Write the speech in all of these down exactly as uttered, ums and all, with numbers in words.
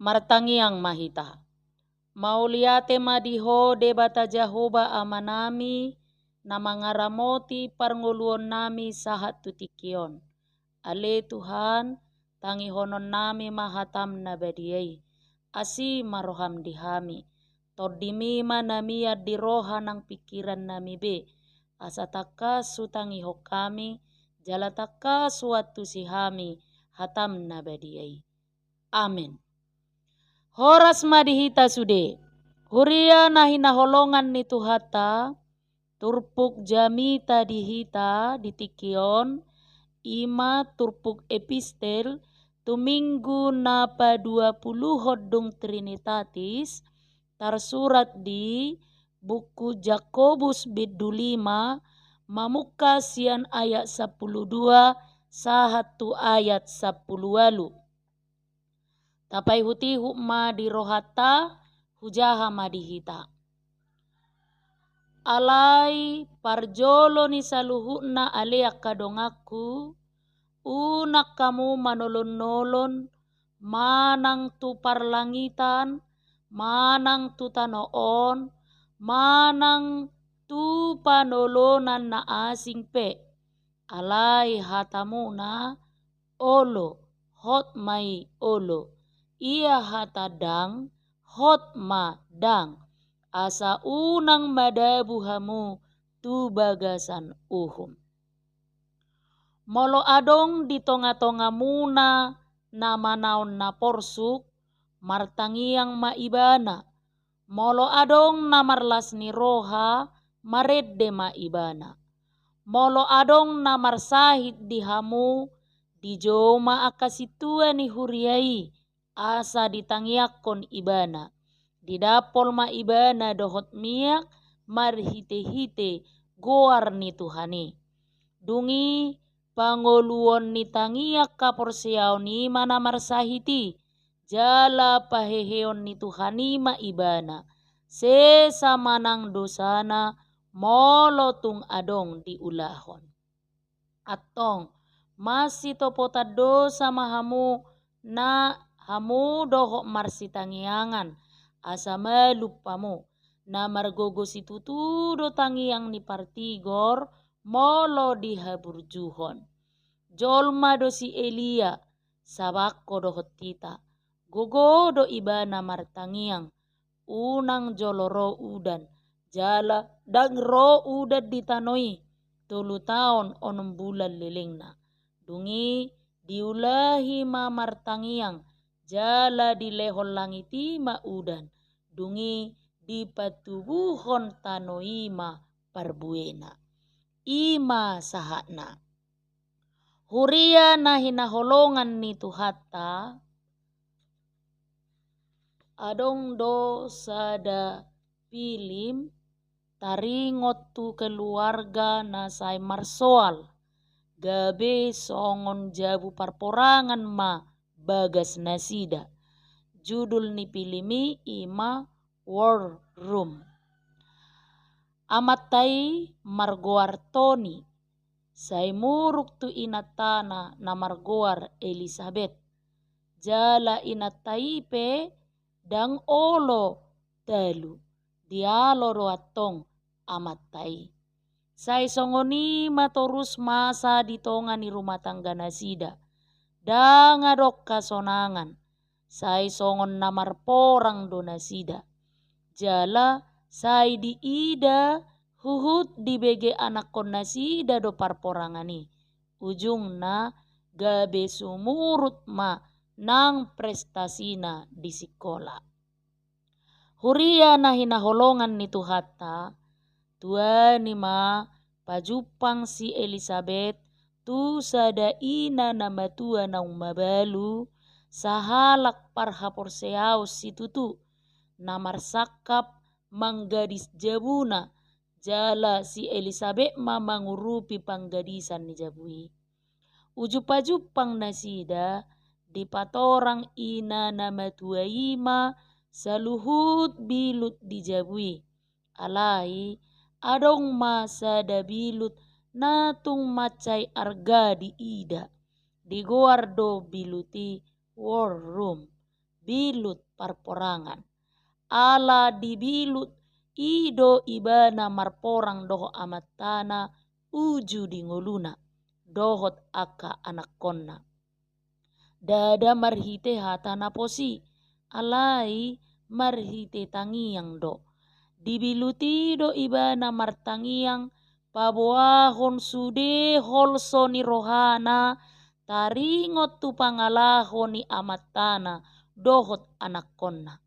Martangiang ma hita. Mauliate ma di Ho Debata Jahowa Amanami, na mangaramoti parngoluonnami sahat tu tingki on. Ale Tuhan, tangihononnami ma hataM na badia i. Asi ma rohaM di hami. TondiMi ma na mian di roha nang pingkirannami be, asa tangkas hutangihon hami, jala tangkas huantusi hami hataM na badia i. Amen. Horas ma di hita sude. Huria na hinaholongan ni Tuhanta, turpuk jamita di hita di tingki on, i ma turpuk epistel tu Minggu na paduapuluhon dung Trinitatis, tarsurat di buku Jakobus bindu lima, mamungka sian ayat sampulu dua sahat tu ayat sampulu ualu. Tapaihutihut ma di rohanta, hujaha ma di hita. Alai parjolo ni saluhutna ale angka donganku, unang hamu manolonolon, manang tu parlangitan, manang tu tano on, manang tu panolonan na asing pe. Alai hatamuna, olo, hot ma i olo. Ia hata ndang, hot ma ndang. Asa unang madabu hamu tu bagasan uhum. Molo adong di tongatongamuna na manaon na porsuk, martangiang ma ibana. Molo adong na marlas ni roha, marende ma ibana. Molo adong na marsahit di hamu, dijou ma angka sintua ni huria i, asa ditangiangkon ibana. Didampol ma ibana dohot miak marhitehite goar ni Tuhan i. Dung i pangoluon ni tangiang haporseaon i ma na marsahit i, jala paheheon ni Tuhan i ma ibana, sesa manang dosana molo tung adong diulahon. Antong, masitopotan dosa ma hamu, na hamu dohot marsitangiangan, asa malum hamu, na margogo situtu do tangiang ni partigor, molo dihaburjuhon. Jolma do si Elia, sabangko dohot hita, gogo do ibana martangiang, unang jolo ro udan, jala ndang ro udan di tano i, tolu taon onom bulan lelengna. Dung i diulahi ma martangiang, jala dilehon langit i ma udan, dung i dipatubuhon tano i ma parbuena. I ma sahatna. Huria na hinaholongan ni Tuhanta, adong do sada pilim taringot tu keluarga na sai marsoal, gabe songon jabu parporangan ma bagas nasida. Judul ni pilim i i ma War Room. Amanta i margoar Tony, sai muruk tu inantana na margoar Elizabeth. Jala inanta i pe ndang olo talu, dialo do antong amanta i. Sai songon i ma torus masa di tonga ni rumah tangga nasida. Ndang adong hasonangan, sai songon na marporang do nasida. Jala sai diida huhut dibege anakkon nasida do parporangan i. Ujungna gabe sumurut ma nang prestasina di sikola. Huria na hinaholongan ni Tuhanta, tuani ma pajumpang si Elisabet tu sada ina na matua naung mabalu, sahalak parhaporseaon situtu, na marsangkap manggadis jabuna, jala si Elisabet ma mangurupi panggadisan ni jabu i. Uju pajumpang nasida, dipatorang ina na matua i ma saluhut bilut di jabu i. Alai, adong ma sada bilut na tung mansai arga diida. Digoar do bilut i War Room. bilut parporangan. Ala dibilut i do ibana marporang dohot amantana uju di ngoluna dohot angka anakkonna. Ndada marhite hata na pos i, alai marhite tangiang do. Dibilut i do ibana martangiang, paboahon sude holso ni rohana taringot tu pangalaho ni amantana dohot anakkonna.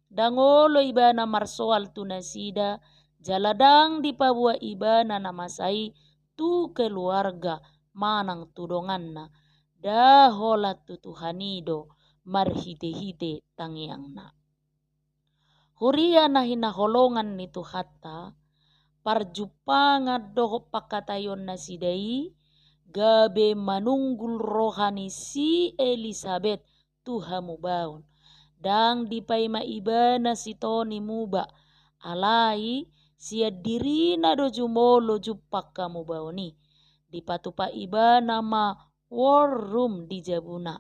Ndang olo ibana marsoal tu nasida, jala ndang dipaboa ibana na masa i tu keluarga manang tu donganna, nda holan tu Tuhan i do marhitehite tangiangna. Huria na hinaholongan ni Tuhanta, parjumpangan dohot pangkataion nasida i gabe manunggul roha ni si Elisabet tu hamubaon. Ndang dipaima ibana si Toni muba, alai sian dirina do jumolo jumpang hamubaon i. Dipatupa ibana ma war room di jabuna.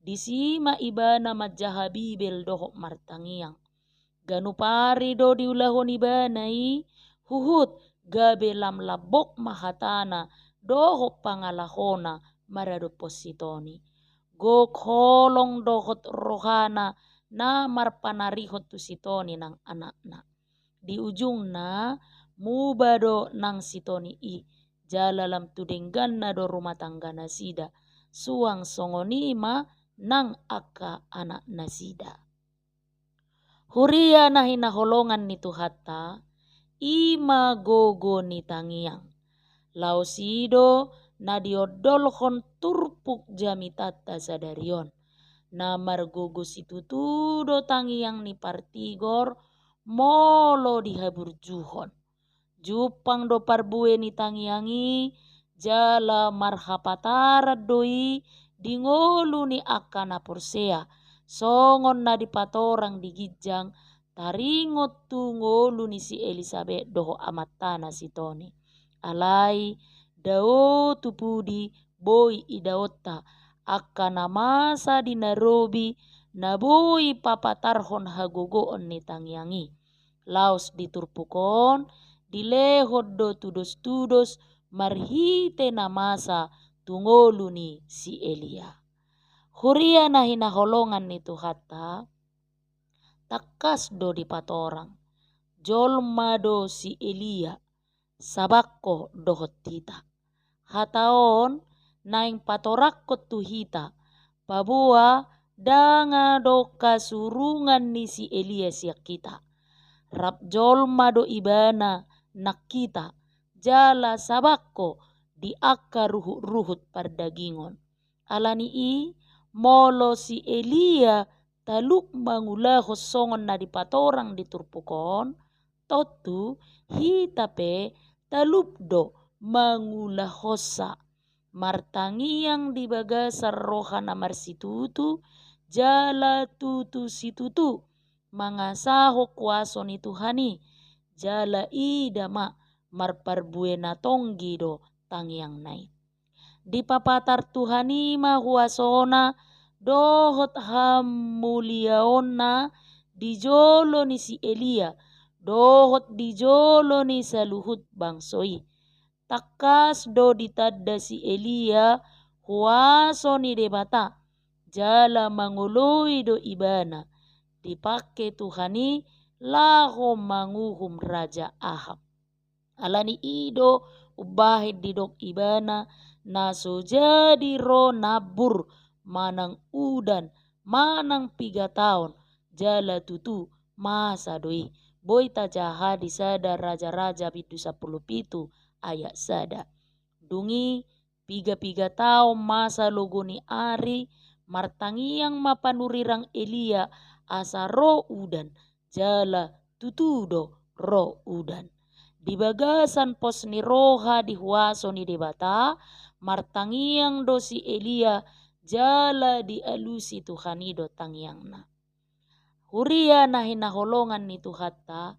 Disi ma ibana manjaha Bibel dohot martangiang. Ganup ari do diulahon ibana i, huhut gabe lam lambok ma hatana dohot pangalahona maradophon si Toni. Gok holong dohot rohana na marpanarihon tu si Toni nang anakna. Di ujungna, muba do nang si Toni i, jala lam tu dengganna do rumah tangga nasida, suang songon i ma nang angka anak nasida. Huria na hinaholongan ni Tuhanta, i ma gogo ni tangiang. Laos i do na diondolhon turpuk jamitanta sadari on. Na margogo situtu do tangiang ni partigor molo dihaburjuhon. Jumpang do parbue ni tangiang i, jala marhapataran do i di ngolu ni angka na porsea, songon na dipatorang di ginjang, taringot tu ngolu ni si Elisabet dohot amantana si Toni. Alai, dao tu pudi boi idaonta, angka na masa di narobi, na boi papatarhon hagogoon ni tangiang i. Laos di turpuk on, dilehon do tudos-tudos marhite na masa tu ngolu ni si Elia. Huria na hinaholongan ni Tuhanta, tangkas do dipatorang. Jolma do si Elia, sabangko dohot hita. Hata on naeng patorangkon tu hita, paboa ndang adong hasurungan ni si Elia sian hita. Rap jolma do ibana nang hita, jala sabangko di angka ruhut-ruhut pardagingon. Ala ni i, molo si Elia talup mangulahon songon na dipatorang di turpuk on, tontu hita pe talup do mangulahonsa. Martangiang di bagasan roha na marsitutu, jala tutu situtu mangasahon kuaso ni Tuhan i, jala ida ma marparbue na tonggi do tangiangna i. Dipapatar Tuhan i ma huasona dohot hamuliaonna di jolo ni si Elia, dohot di jolo ni saluhut bangso i. Tangkas do ditanda si Elia huaso ni Debata, jala mangoloi do ibana, dipangke Tuhan i laho manguhum Raja Ahab. Ala ni i do umbahen didok ibana, na so jadi ro nambur manang udan manang piga taon, jala tutu masa do i. Boi tajaha di sada Raja-raja bindu sampulu pitu ayat sada. Dung i piga-piga taon masa logo ni ari, martangiang ma panurirang Elia asa ro udan, jala tutu do ro udan. Di bagasan pos ni roha di huaso ni Debata, martangiang do si Elia, jala dialusi Tuhan i do tangiangna. Huria na hinaholongan ni Tuhanta,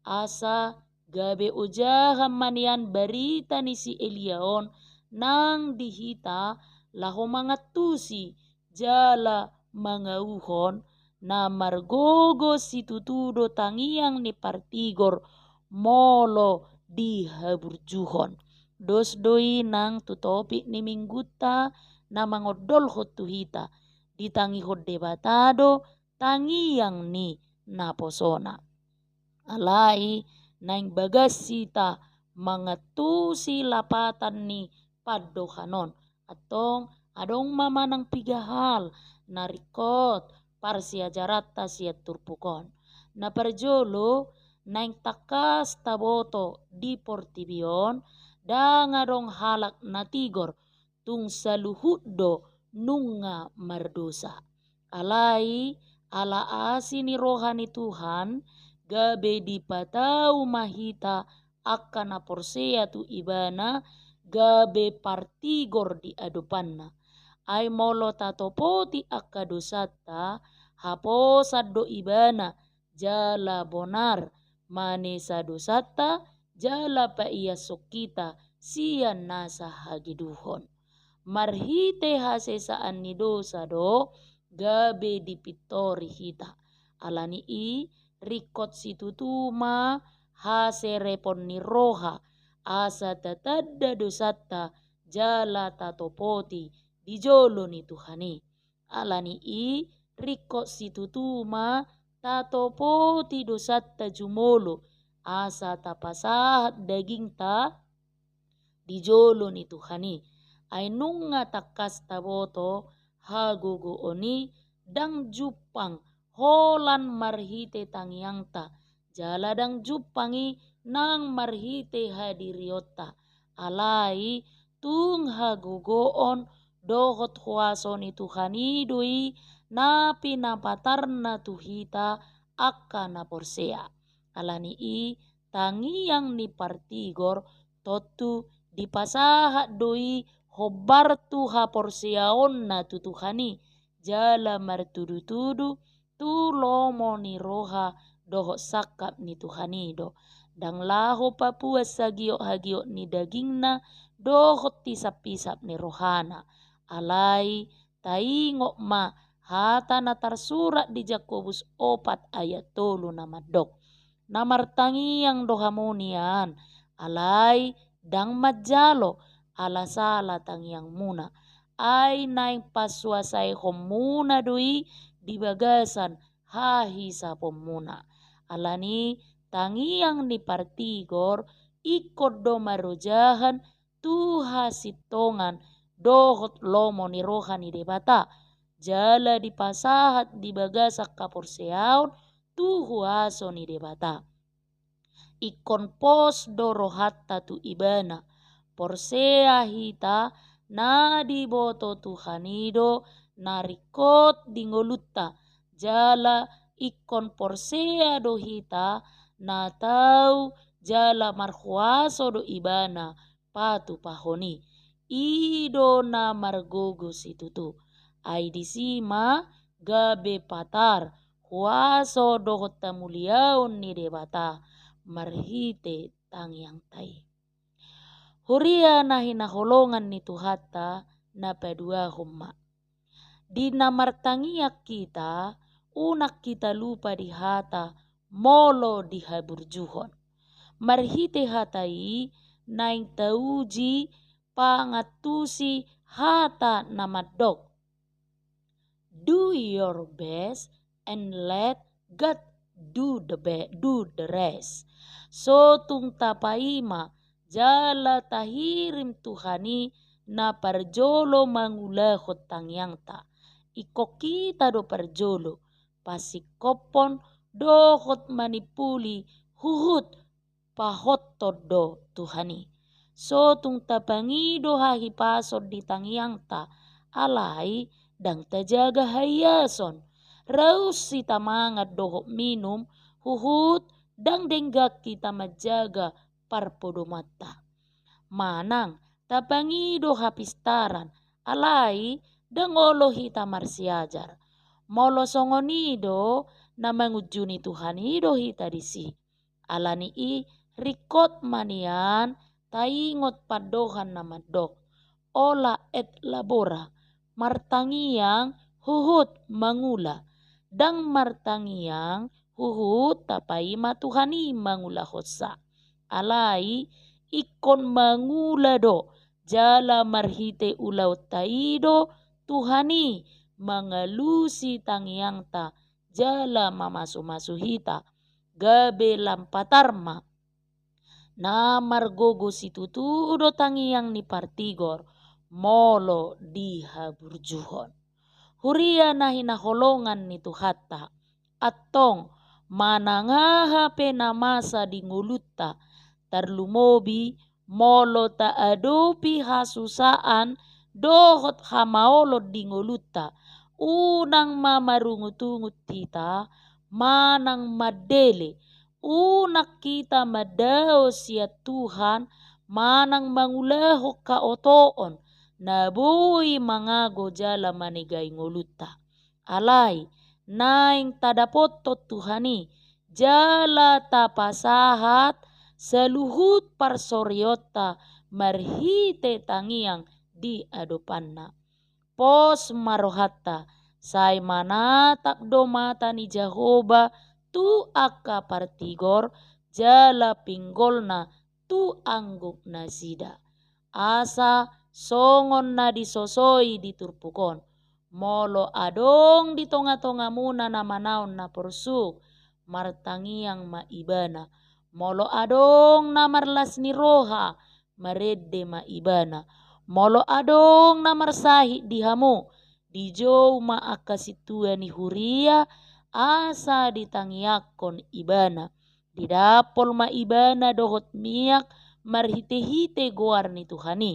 asa gabe ojahan ma nian barita ni si Elia on nang di hita laho mangantusi jala mangauhon na margogo situtu do tangiang ni partigor molo dihaburjuhon. Dos do i nang tu topik ni minggunta na mangondolhon tu hita, ditangihon Debata do tangiang ni naposona. Alai naeng bagas hita mangantusi lapatan ni pandohan on. Antong adong ma manang piga hal na ringkot parsiajaranta sian turpuk on. Na parjolo, naeng tangkas taboto di portibi on ndang adong halak na tigor, tung saluhut do nunga mardosa. Alai ala asi ni roha ni Tuhan, gabe dipatau ma hita angka na porsea tu Ibana, gabe partigor di adopanna. Ai molo tatopoti angka dosanta, haposan do Ibana, jala bonar manesa dosanta, jala paiashon hita sian nasa hageduhon. Marhite hasesaan ni dosa do gabe dipintori hita. Alani i ringkot situtu ma haserepon ni roha, asa tatanda dosanta jala tatopoti di jolo ni Tuhan i. Alani i ringkot situtu ma tatopoti dosanta jumolo, asa tapasahat dagingta di jolo ni Tuhan i. Ai nunga tangkas taboto hagogoon i, ndang jumpang holan marhite tangiangta, jala ndang jumpang i nang marhite hadirionta. Alai tung hagogoon dohot huaso ni Tuhan i do i na pinapatarna tu hita angka na porsea. Alani i tangiang ni partigor tontu dipasahat do i hombar tu haporseaonna tu Tuhan i, jala martudutudu tu lomo ni roha dohot sangkap ni Tuhan i do. Ndang laho papuas hagiot-hagiot ni dagingna dohot hisap-hisap ni rohana. Alai taingot ma hata na tarsurat di Jakobus opat ayat tolu na mandok: Na martangiang do hamu nian, alai ndang manjalo, ala sala tangiangmuna. Ai naeng pasuasaihonmuna do i di bagasan hahisaponmuna. Alani tangiang ni partigor ingkon do marojahan tu hasintongan dohot lomo ni roha ni Debata, jala dipasahat di bagasan haporseaon tu huaso ni Debata. Ingkon pos do rohanta tu Ibana. Porsea hita na diboto Tuhan i do na ringkot di ngolunta, jala ingkon porsea do hita na tau jala marhuaso do Ibana patupahon i. I do na margogo situtu. Ai disi ma gabe patar huaso dohot hamuliaon ni Debata marhite tangiangta i. Huria na hinaholongan ni Tuhanta, na paduahon ma. Di na martangiang hita, unang hita lupa di hata molo dihaburjuhon. Marhite hata i naeng tauji pangantusi hata na mandok: Do your best and let God do the be-, do the rest. So tung tapaima jala tahirim Tuhan i na parjolo mangulahon tangiangta. Ingkon hita do parjolo pasingkophon dohot manimpuli huhut pahothon do Tuhan i. So tung tapangido hahipason di tangiangta, alai ndang tajaga haiason. Raus hita mangan dohot minum, huhut ndang denggan hita manjaga parpodomanta. Manang tapangido hapistaran, alai ndang olo hita marsiajar. Molo songon i do na mangunjuni Tuhan i do hita disi. Alani i ringkot ma nian taingot pandohan na mandok: Ora et labora, martangiang huhut mangula. ndang martangiang huhut tapaima Tuhan i mangulahonsa. Alai ingkon mangula do jala marhite ulaonta i do Tuhan i mangalusi tangiangta jala mamasumasu hita, gabe lam patar ma. Na margogo situtu do tangiang ni partigor molo dihaburjuhon. Huria na hinaholongan ni Tuhanta, antong manang aha pe na masa di ngolunta, tarlumobi molo taadopi hasusaan dohot hamaolon di ngolunta, unang ma marungutungut hita manang mandele, unang hita mandao sian Tuhan manang mangulahon haotoon na boi mangago jala manegai ngolunta. Alai naeng tadapothon Tuhan i jala tapasahat saluhut parsorionta marhite tangiang di adopanna. Pos ma rohanta, sai manatap do mata ni Jahowa tu angka partigor jala pinggolna tu anggup nasida. Asa songon na disosoi di turpuk on, molo adong di tongatongamuna na manaon na porsuk, martangiang ma ibana. Molo adong na marlas ni roha, marende ma ibana. Molo adong na marsahit di hamu, dijou ma angka sintua ni huria asa ditangiangkon ibana. Didapol ma ibana dohot miak marhitehite goar ni Tuhan i.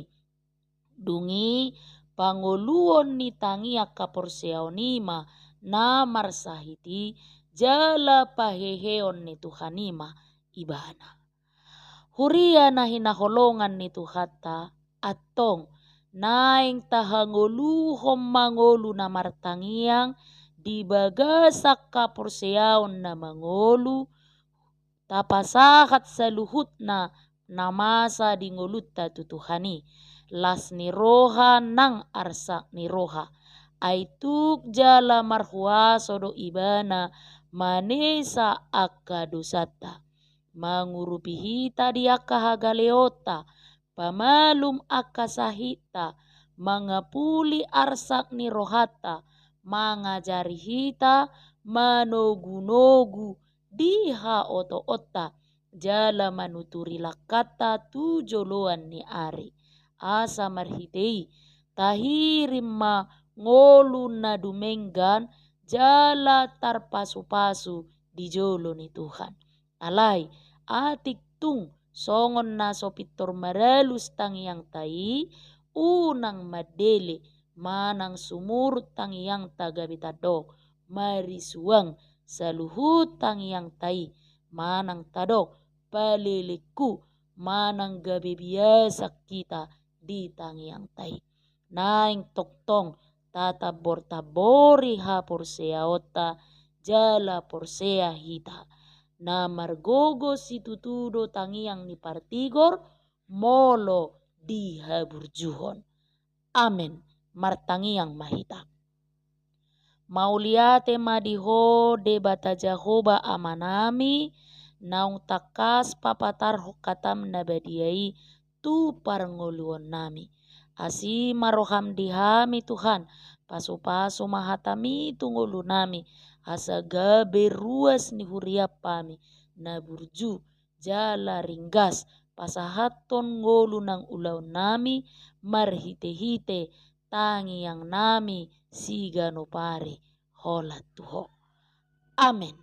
Dung i pangoluon ni tangiang haporseaon i ma na marsahit i jala paheheon ni Tuhan i ma ibana. Huria na hinaholongan ni Tuhanta, antong naeng tahangoluhon ma ngolu na martangiang di bagasan haporseaon na mangolu, tapasahat saluhutna na masa di ngolunta tu Tuhan i, las ni roha nang arsak ni roha. Ai tuk jala marhuaso do ibana manesa angka dosanta, mangurupi hita di angka hagaleonta, pamalum angka sahitta, mangapuli arsak ni rohanta, mangajari hita manogunogu di haotoonta, jala manuturi langkanta tu joloan ni ari. Asa marhite i, tahirim ma ngolu na dumenggan jala tarpasupasu di jolo ni Tuhan. Alai, atik tung songon na so pintor maralus tangiangta i, unang mandele manang sumurut tangiangta gabe tadok marisuang saluhut tangiangta i, manang tadok palelengku, manang gabe biasa hita di tangiangta i. Naeng tongtong tatambortambori haporseaonta jala porsea hita. Na margogo situtu do tangiang ni partigor molo dihaburjuhon. Amen. Martangiang ma hita. Mauliate ma di Ho Debata Jahowa Amanami, naung tangkas papatarhon hataM na badia i tu parngoluonnami. Asi ma rohaM di hami Tuhan, pasupasu ma hataMi tu ngolunami, asa gabe ruas ni huriaM hami na burju jala ringgas pasahathon ngolu nang ulaonnami marhitehite tangiangnami siganup ari holan tu Ho. Amen.